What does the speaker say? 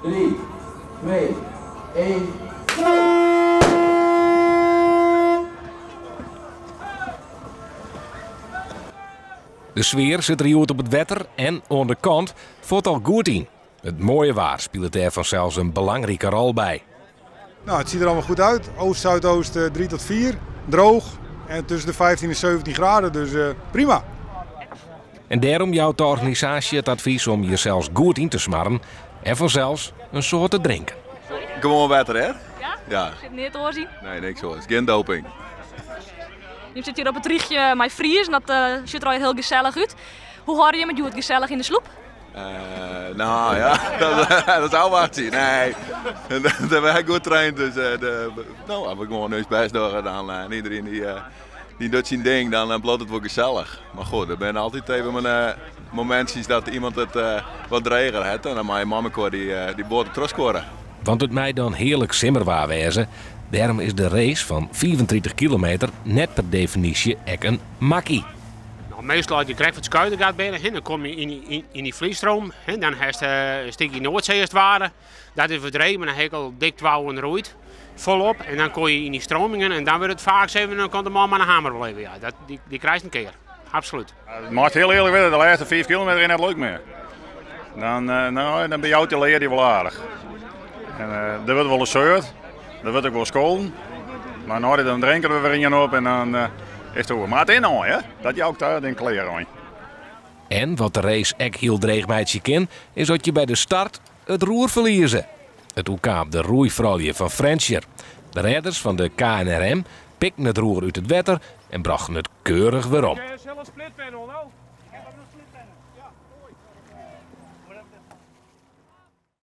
3, 2, 1, De sfear sit der hjoed op it wetter en oan de kant fuort al goed yn. It moaie waar spilet dêr fansels in belangrike rol by. Nou, het ziet er allemaal goed uit. Oost, zuidoost 3 tot 4. Droog. En tussen de 15 en 17 graden, dus uh, prima. En dêrom jout de organisaasje it advys om jesels goed yn te smarren en fansels in soad te drinken. Gewoan wetter, hè? Ja? Ja. Sit neat oars yn? Nee, niks oars. Gjin doping. Je sit hjir op it rychje mei Friezen, dat uh, sjocht der al hiel gesellich út. Hoe hâlde jim it hjoed gesellich yn de sloep? Uh, nou ja, dat is ôfwachtsje. Nee, dat hebben we goed traind. Dus nou, as we gewoan ús bêst dogge, dan en iedereen dy docht syn ding, dan bliuwt it wol gesellich. Mar goed, der binne altyd even momintsjes dat iemand it wat dreger hat. En dan mei je mei mekoar dy boat trochskuorre. Want it mei dan hearlik simmerwaar wêze. Dêrom is de race fan 35 kilometer net per definysje ek in makkie. Nou, meastal as je krekt foar it Spuidegat binne, hè, dan komme je yn dy flystroom. Hè, dan hast in stikje Noardsee as it ware. Dat is wat dreech, mar dan ha ik al dik twa oeren roeid. Folop. En dan kom je yn dy streamingen en dan wurdt it faaks even, dan komt de man mei de hamer wol even. Ja, dat, dy krijst in kear. Absolút. Moatst hiel earlik wêze, de lêste 5 kilometer is net leuk mear. Dan, nou, dan bejout dy lear dy wol aardich. En der wurdt wol ris seurd, der wurdt ek wol skolden. Mar nei dan drinke we wer ien op en dan is it oer. Mar it is no, hè? Dat jout daar den klear oan. En wat de race ek hiel dreech meitsje kin, is dat je by de start it roer ferlieze. It oerkaam de roeifroulju fan Frjentsjer. De rêders fan de KNRM pikten it roer út it wetter en brochten it keurich werom.